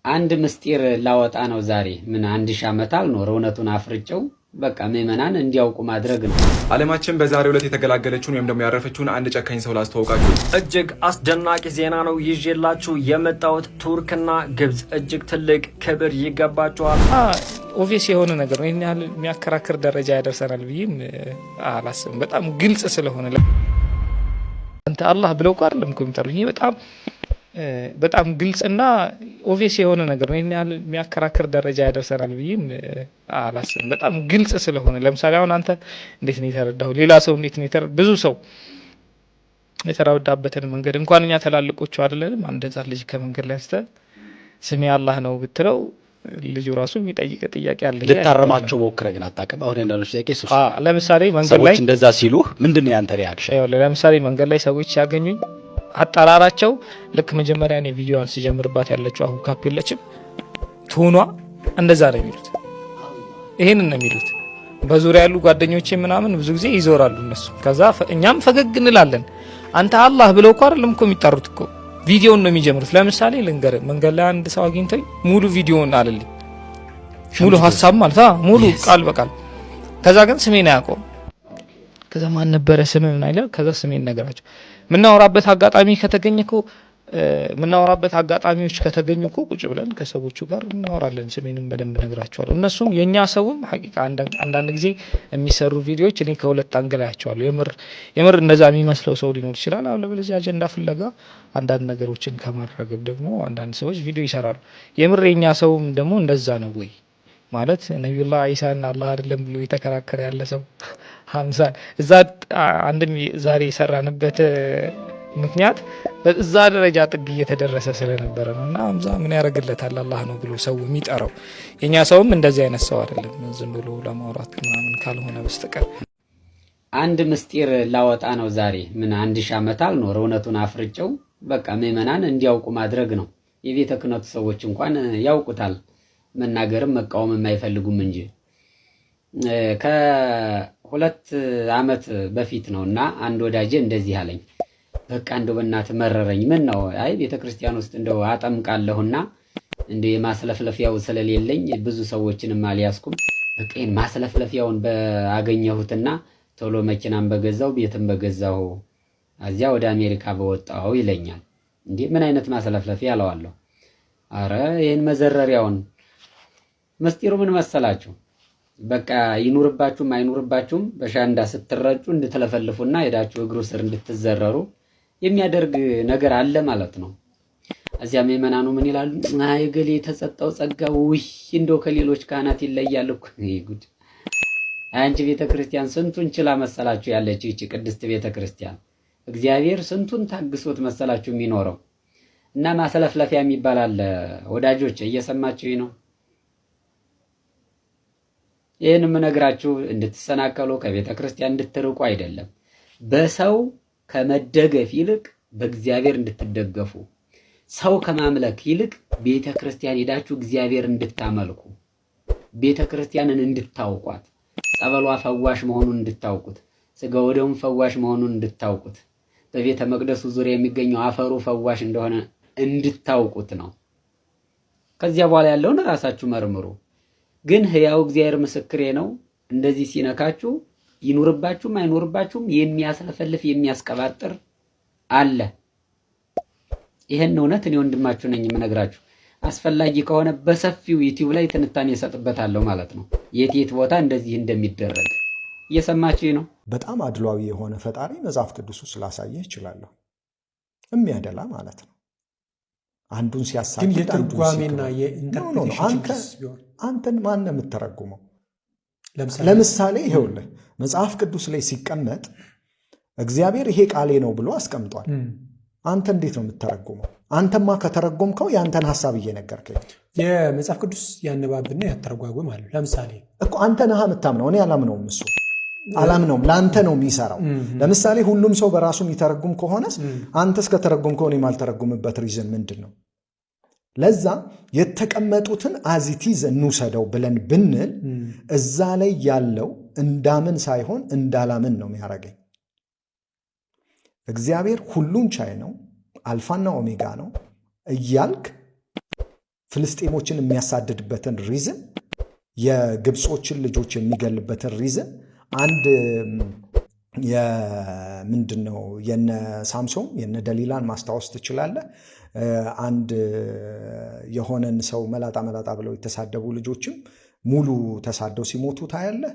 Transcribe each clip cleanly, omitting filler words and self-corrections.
አንድ ምስጢር ላወጣ ነው ዛሬ። ምን 1000 ዓመት አልኖረ፣ እውነቱን አፍርጨው በቃ ምዕመናን እንዲያውቁ ማድረግ ነው። ዓለማችን በዛሬው ዕለት የተገላገለችውን ወይም ደግሞ ያረፈችውን አንድ ጨካኝ ሰው ላስተዋውቃችሁ። እጅግ አስደናቂ ዜና ነው ይዤላችሁ የመጣሁት። ቱርክና ግብጽ እጅግ ትልቅ ክብር ይገባቸዋል። Obvious የሆነ ነገር ነው። ይህን ያህል የሚያከራክር ደረጃ ያደርሰናል ብዬም አላስብም። በጣም ግልጽ ስለሆነ አንተ አላህ ብለው እኮ አይደለም እኮ የሚጠሩኝ። ይሄ በጣም በጣም ግልጽና obvious የሆነ ነገር ነው። ይህን ያህል የሚያከራክር ደረጃ ያደርሰናል ብዬም አላስብም። በጣም ግልጽ ስለሆነ፣ ለምሳሌ አሁን አንተ እንዴት ነው የተረዳኸው? ሌላ ሰው እንዴት ነው የተረዳው? ብዙ ሰው የተረዳበትን መንገድ እንኳን እኛ ትላልቆቹ አይደለንም። አንድ ህጻን ልጅ ከመንገድ ላይ አንስተህ ስሜ አላህ ነው ብትለው ልጁ ራሱ የሚጠይቅ ጥያቄ አለ። ልታረማቸው ሞክረህ ግን አታውቅም? አሁን ያንዳንዶች ጥያቄ እሱ ለምሳሌ መንገድ ላይ ሰዎች እንደዛ ሲሉ ምንድን ነው ያንተ reaction? ይኸውልህ፣ ለምሳሌ መንገድ ላይ ሰዎች ሲያገኙኝ አጠራራቸው ልክ መጀመሪያ እኔ ቪዲዮን ሲጀምርባት ያለችው አሁን ካፕ የለችም ትሆኗ እንደዛ ነው የሚሉት። ይሄንን ነው የሚሉት። በዙሪያ ያሉ ጓደኞቼ ምናምን ብዙ ጊዜ ይዞራሉ እነሱ። ከዛ እኛም ፈገግ እንላለን። አንተ አላህ ብለው እኮ አይደለም እኮ የሚጠሩት፣ እኮ ቪዲዮውን ነው የሚጀምሩት። ለምሳሌ ልንገርህ፣ መንገድ ላይ አንድ ሰው አግኝቶኝ ሙሉ ቪዲዮውን አለልኝ፣ ሙሉ ሀሳብ ማለት ሙሉ ቃል በቃል። ከዛ ግን ስሜን አያውቀውም። ከዛ ማን ነበረ ስምህ ምን አይለ፣ ከዛ ስሜን ነገራቸው። የምናወራበት አጋጣሚ ከተገኘ እኮ፣ የምናወራበት አጋጣሚዎች ከተገኙ እኮ ቁጭ ብለን ከሰዎቹ ጋር እናወራለን። ስሜንም በደንብ ነግራቸዋለሁ። እነሱም የእኛ ሰውም ሀቂቃ አንዳንድ ጊዜ የሚሰሩ ቪዲዮዎች እኔ ከሁለት angle አያቸዋለሁ። የምር የምር እንደዛ የሚመስለው ሰው ሊኖር ይችላል። አለበለዚያ አጀንዳ ፍለጋ አንዳንድ ነገሮችን ከማድረግ ደግሞ አንዳንድ ሰዎች ቪዲዮ ይሰራሉ። የምር የእኛ ሰውም ደግሞ እንደዛ ነው ወይ? ማለት ነቢዩላህ ዒሳን አላህ አይደለም ብሎ የተከራከረ ያለ ሰው ሀምሳ እዛ አንድም ዛሬ የሰራንበት ምክንያት እዛ ደረጃ ጥግ እየተደረሰ ስለነበረ ነው። እና ሀምዛ ምን ያደርግለታል አላህ ነው ብሎ ሰው የሚጠራው? የእኛ ሰውም እንደዚህ አይነት ሰው አይደለም፣ ዝም ብሎ ለማውራት ምናምን ካልሆነ በስተቀር። አንድ ምስጢር ላወጣ ነው ዛሬ። ምን 1000 ዓመት አልኖረ፣ እውነቱን አፍርጨው በቃ ምዕመናን እንዲያውቁ ማድረግ ነው። የቤተ ክህነቱ ሰዎች እንኳን ያውቁታል፣ መናገርም መቃወም የማይፈልጉም እንጂ። ከ2 ዓመት በፊት ነው እና አንድ ወዳጄ እንደዚህ አለኝ። በቃ እንደው በእናትህ መረረኝ። ምን ነው? አይ፣ ቤተ ክርስቲያን ውስጥ እንደው አጠምቃለሁና እንደ የማስለፍለፊያው ስለሌለኝ ብዙ ሰዎችንም አልያዝኩም። በቃ ይሄን ማስለፍለፊያውን በአገኘሁትና ቶሎ መኪናን በገዛው፣ ቤትም በገዛሁ፣ እዚያ ወደ አሜሪካ በወጣሁ ይለኛል። እንዴ፣ ምን አይነት ማስለፍለፊያ አለዋለሁ። አረ ይህን መዘረሪያውን። ምስጢሩ ምን መሰላችሁ? በቃ ይኑርባችሁም አይኑርባችሁም በሻንዳ ስትረጩ እንድትለፈልፉና ሄዳችሁ እግሩ ስር እንድትዘረሩ የሚያደርግ ነገር አለ ማለት ነው። እዚያ ምዕመናኑ ምን ይላሉ? አይ እገሌ የተሰጠው ጸጋ ውይ እንደው ከሌሎች ካህናት ይለያል እኮ። ይሄ ጉድ! አንቺ ቤተ ክርስቲያን ስንቱን ችላ መሰላችሁ ያለችው ይቺ ቅድስት ቤተ ክርስቲያን? እግዚአብሔር ስንቱን ታግሶት መሰላችሁ የሚኖረው? እና ማስለፍለፊያ የሚባል አለ ወዳጆች፣ እየሰማችሁ ነው። ይህን የምነግራችሁ እንድትሰናከሉ፣ ከቤተ ክርስቲያን እንድትርቁ አይደለም። በሰው ከመደገፍ ይልቅ በእግዚአብሔር እንድትደገፉ፣ ሰው ከማምለክ ይልቅ ቤተ ክርስቲያን ሄዳችሁ እግዚአብሔር እንድታመልኩ፣ ቤተ ክርስቲያንን እንድታውቋት፣ ጸበሏ ፈዋሽ መሆኑን እንድታውቁት፣ ስጋ ወደሙም ፈዋሽ መሆኑን እንድታውቁት፣ በቤተ መቅደሱ ዙሪያ የሚገኘው አፈሩ ፈዋሽ እንደሆነ እንድታውቁት ነው። ከዚያ በኋላ ያለውን ራሳችሁ መርምሩ። ግን ሕያው እግዚአብሔር ምስክሬ ነው። እንደዚህ ሲነካችሁ ይኑርባችሁም አይኑርባችሁም የሚያስለፈልፍ፣ የሚያስቀባጥር አለ። ይህን እውነት እኔ ወንድማችሁ ነኝ የምነግራችሁ። አስፈላጊ ከሆነ በሰፊው ዩቲዩብ ላይ ትንታኔ እሰጥበታለሁ ማለት ነው። የት የት ቦታ እንደዚህ እንደሚደረግ እየሰማችሁ ነው። በጣም አድሏዊ የሆነ ፈጣሪ መጽሐፍ ቅዱስ ውስጥ ላሳየህ እችላለሁ። የሚያደላ ማለት ነው። አንዱን ሲያሳድድ ግን አንዱን የትርጓሜና ሲክድ። የ interpretation አንተ ችግርስ ቢሆን? አንተን ማን ነው የምተረጉመው? ለምሳሌ ለምሳሌ ይኸውልህ፣ መጽሐፍ ቅዱስ ላይ ሲቀመጥ እግዚአብሔር ይሄ ቃሌ ነው ብሎ አስቀምጧል። አንተ እንዴት ነው የምተረጉመው? አንተማ ከተረጎምከው የአንተን ሀሳብ እየነገርከኝ የመጽሐፍ ቅዱስ ያነባብና ያተረጓጎም አሉ። ለምሳሌ እኮ አንተ ነህ የምታምነው፣ እኔ አላምነውም። እሱ አላምነውም። ለአንተ ነው የሚሰራው። ለምሳሌ ሁሉም ሰው በራሱ የሚተረጉም ከሆነስ አንተ እስከተረጎምከው እኔ የማልተረጉምበት reason ምንድን ነው? ለዛ የተቀመጡትን as it is እንውሰደው ብለን ብንል እዛ ላይ ያለው እንዳምን ሳይሆን እንዳላምን ነው የሚያደርገኝ። እግዚአብሔር ሁሉን ቻይ ነው፣ አልፋና ኦሜጋ ነው እያልክ ፍልስጤሞችን የሚያሳድድበትን reason፣ የግብፆችን ልጆች የሚገልበትን reason፣ አንድ ምንድን ነው የነ ሳምሶን የነ ደሊላን ማስታወስ ትችላለህ። አንድ የሆነን ሰው መላጣ መላጣ ብለው የተሳደቡ ልጆችም ሙሉ ተሳደው ሲሞቱ ታያለህ።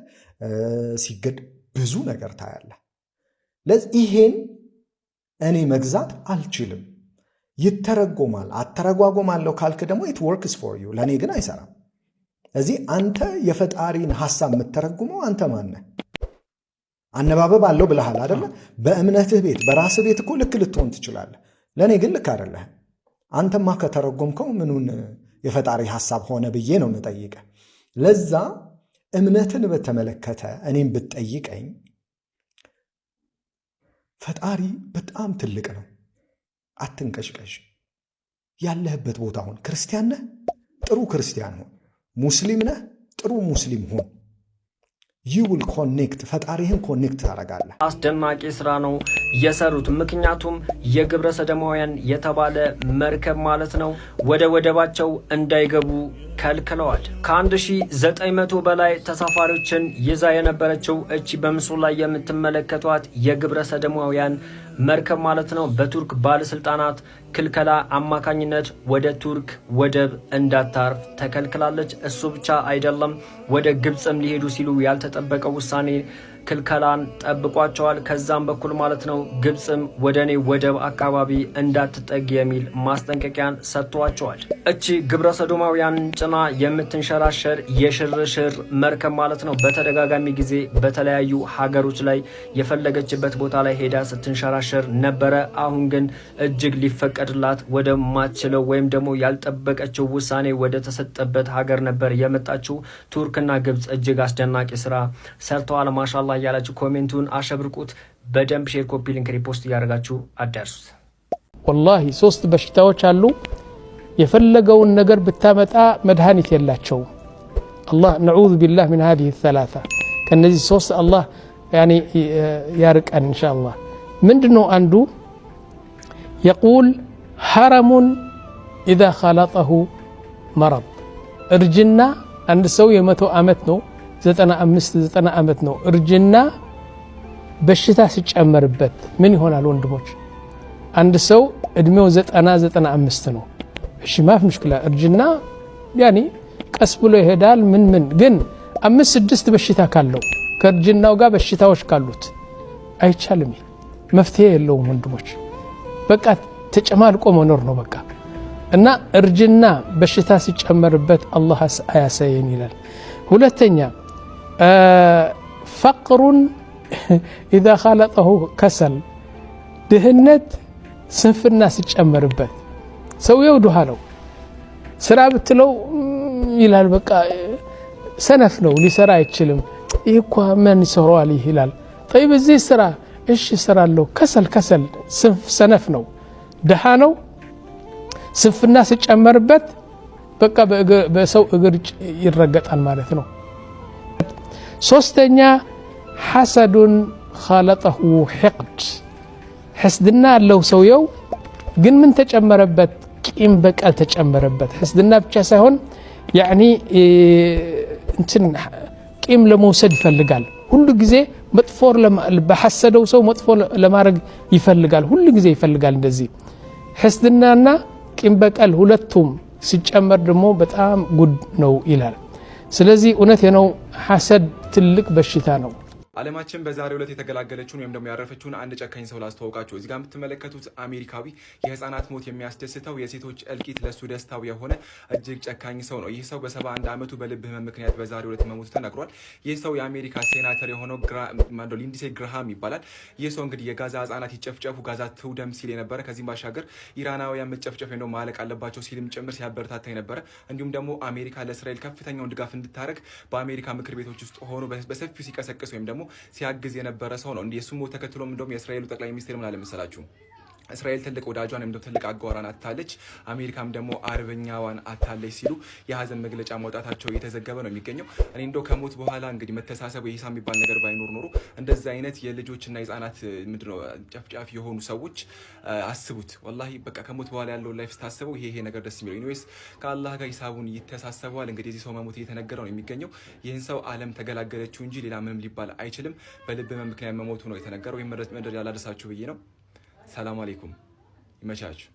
ሲገድ ብዙ ነገር ታያለህ። ለዚህ ይሄን እኔ መግዛት አልችልም። ይተረጎማል። አተረጓጎማለሁ ካልክ ደግሞ it works for you፣ ለእኔ ግን አይሰራም። እዚህ አንተ የፈጣሪን ሐሳብ የምትተረጉመው አንተ ማነህ? አነባበብ አለው ብለሃል አደለ? በእምነትህ ቤት በራስህ ቤት እኮ ልክ ልትሆን ትችላለህ። ለእኔ ግን ልክ አይደለህም። አንተማ ከተረጎምከው ምኑን የፈጣሪ ሐሳብ ሆነ ብዬ ነው የምጠይቀህ። ለዛ እምነትን በተመለከተ እኔም ብትጠይቀኝ ፈጣሪ በጣም ትልቅ ነው። አትንቀሽቀሽ። ያለህበት ቦታ ሁን። ክርስቲያን ነህ፣ ጥሩ ክርስቲያን ሁን። ሙስሊም ነህ፣ ጥሩ ሙስሊም ሁን። You will connect፣ ፈጣሪህን connect ታደርጋለህ። አስደናቂ ስራ ነው የሰሩት። ምክንያቱም የግብረ ሰዶማውያን የተባለ መርከብ ማለት ነው ወደ ወደባቸው እንዳይገቡ ከልክለዋል። ከ1900 በላይ ተሳፋሪዎችን ይዛ የነበረችው እቺ በምስሉ ላይ የምትመለከቷት የግብረ ሰዶማውያን መርከብ ማለት ነው በቱርክ ባለስልጣናት ክልከላ አማካኝነት ወደ ቱርክ ወደብ እንዳታርፍ ተከልክላለች። እሱ ብቻ አይደለም፣ ወደ ግብፅም ሊሄዱ ሲሉ ያልተጠበቀ ውሳኔ ክልከላን ጠብቋቸዋል። ከዛም በኩል ማለት ነው ግብፅም ወደ እኔ ወደብ አካባቢ እንዳትጠጊ የሚል ማስጠንቀቂያን ሰጥቷቸዋል። እቺ ግብረ ሰዶማውያን ጭና የምትንሸራሸር የሽርሽር መርከብ ማለት ነው በተደጋጋሚ ጊዜ በተለያዩ ሀገሮች ላይ የፈለገችበት ቦታ ላይ ሄዳ ስትንሸራሸር ነበረ። አሁን ግን እጅግ ሊፈቀድላት ወደማትችለው ወይም ደግሞ ያልጠበቀችው ውሳኔ ወደ ተሰጠበት ሀገር ነበር የመጣችው። ቱርክና ግብፅ እጅግ አስደናቂ ስራ ሰርተዋል። ማሻላ እያላችሁ comment ኡን አሸብርቁት። በደንብ share፣ copy link፣ repost እያደረጋችሁ አዳርሱት። ወላሂ ሶስት በሽታዎች አሉ። የፈለገውን ነገር ብታመጣ መድኃኒት የላቸውም። አላህ نعوذ بالله من هذه الثلاثة፣ ከነዚህ ሶስት አላህ يعني ያርቀን ኢንሻአላህ። ምንድነው አንዱ? يقول هرم إذا خالطه مرض፣ እርጅና። አንድ ሰው የ100 ዓመት ነው፣ 95 90 ዓመት ነው። እርጅና በሽታ ሲጨመርበት ምን ይሆናል ወንድሞች? አንድ ሰው እድሜው 90 95 ነው። እሺ ما في مشكلة፣ እርጅና يعني ቀስ ብሎ ይሄዳል። ምን ምን ግን አምስት ስድስት በሽታ ካለው፣ ከእርጅናው ጋር በሽታዎች ካሉት አይቻልም። መፍትሄ የለውም ወንድሞች። በቃ ተጨማልቆ መኖር ነው በቃ። እና እርጅና በሽታ ሲጨመርበት አላህ አያሳየን ይላል። ሁለተኛ فقر إذا خالطه كسل፣ ድህነት ስንፍና ሲጨመርበት። ሰውየው ድሃ ነው። ስራ ብትለው ይላል በቃ ሰነፍ ነው፣ ሊሰራ አይችልም። ይህ እኳ ማን ይሰራዋል ይህ ይላል። طيب እዚህ ስራ፣ እሺ እሰራለሁ። ከሰል ከሰል፣ ሰነፍ ነው፣ ድሃ ነው። ስንፍና ሲጨመርበት በቃ በሰው እግር ይረገጣል ማለት ነው። ሶስተኛ حسد خالطه حقد፣ ሕስድና አለው ሰውየው ግን ምን ተጨመረበት? ቂም በቀል ተጨመረበት። ሕስድና ብቻ ሳይሆን يعني እንትን ቂም ለመውሰድ ይፈልጋል። ሁሉ ጊዜ መጥፎ በሐሰደው ሰው መጥፎ ለማድረግ ይፈልጋል። ሁሉ ጊዜ ይፈልጋል። እንደዚህ ሕስድናና ቂም በቀል ሁለቱም ሲጨመር ደግሞ በጣም ጉድ ነው ይላል። ስለዚህ እውነት ነው፣ ሐሰድ ትልቅ በሽታ ነው። ዓለማችን በዛሬው ዕለት የተገላገለችውን ወይም ደግሞ ያረፈችውን አንድ ጨካኝ ሰው ላስተዋውቃችሁ። እዚህ ጋር የምትመለከቱት አሜሪካዊ የህፃናት ሞት የሚያስደስተው፣ የሴቶች እልቂት ለሱ ደስታው የሆነ እጅግ ጨካኝ ሰው ነው። ይህ ሰው በ71 ዓመቱ በልብ ህመም ምክንያት በዛሬው ዕለት መሞቱ ተነግሯል። ይህ ሰው የአሜሪካ ሴናተር የሆነው ሊንድሴ ግርሃም ይባላል። ይህ ሰው እንግዲህ የጋዛ ህጻናት ይጨፍጨፉ፣ ጋዛ ትውደም ሲል የነበረ፣ ከዚህም ባሻገር ኢራናውያን መጨፍጨፍ ነው ማለቅ አለባቸው ሲልም ጭምር ሲያበረታታ የነበረ፣ እንዲሁም ደግሞ አሜሪካ ለእስራኤል ከፍተኛውን ድጋፍ እንድታደርግ በአሜሪካ ምክር ቤቶች ውስጥ ሆኖ በሰፊው ሲቀሰቅስ ወይም ደግሞ ሲያግዝ የነበረ ሰው ነው። እንዲህ የሱ ሞት ተከትሎም እንደውም የእስራኤሉ ጠቅላይ ሚኒስትር ምን አለ መሰላችሁ? እስራኤል ትልቅ ወዳጇን ወይም ትልቅ አጋሯን አጥታለች፣ አሜሪካም ደግሞ አርበኛዋን አጥታለች ሲሉ የሀዘን መግለጫ ማውጣታቸው እየተዘገበ ነው የሚገኘው። እኔ እንደው ከሞት በኋላ እንግዲህ መተሳሰብ የሂሳብ የሚባል ነገር ባይኖር ኖሮ እንደዚህ አይነት የልጆችና የህፃናት ምንድነው ጨፍጫፊ የሆኑ ሰዎች አስቡት። ወላሂ በቃ ከሞት በኋላ ያለውን life ስታስበው ይሄ ነገር ደስ የሚለው anyways ከአላህ ጋር ሂሳቡን ይተሳሰበዋል። እንግዲህ የዚህ ሰው መሞት እየተነገረ ነው የሚገኘው። ይህን ሰው ዓለም ተገላገለችው እንጂ ሌላ ምንም ሊባል አይችልም። በልብ ህመም ምክንያት መሞቱ ነው የተነገረው። ይህን መረጃ ላደርሳችሁ ብዬ ነው። ሰላም አለይኩም፣ ይመቻችሁ።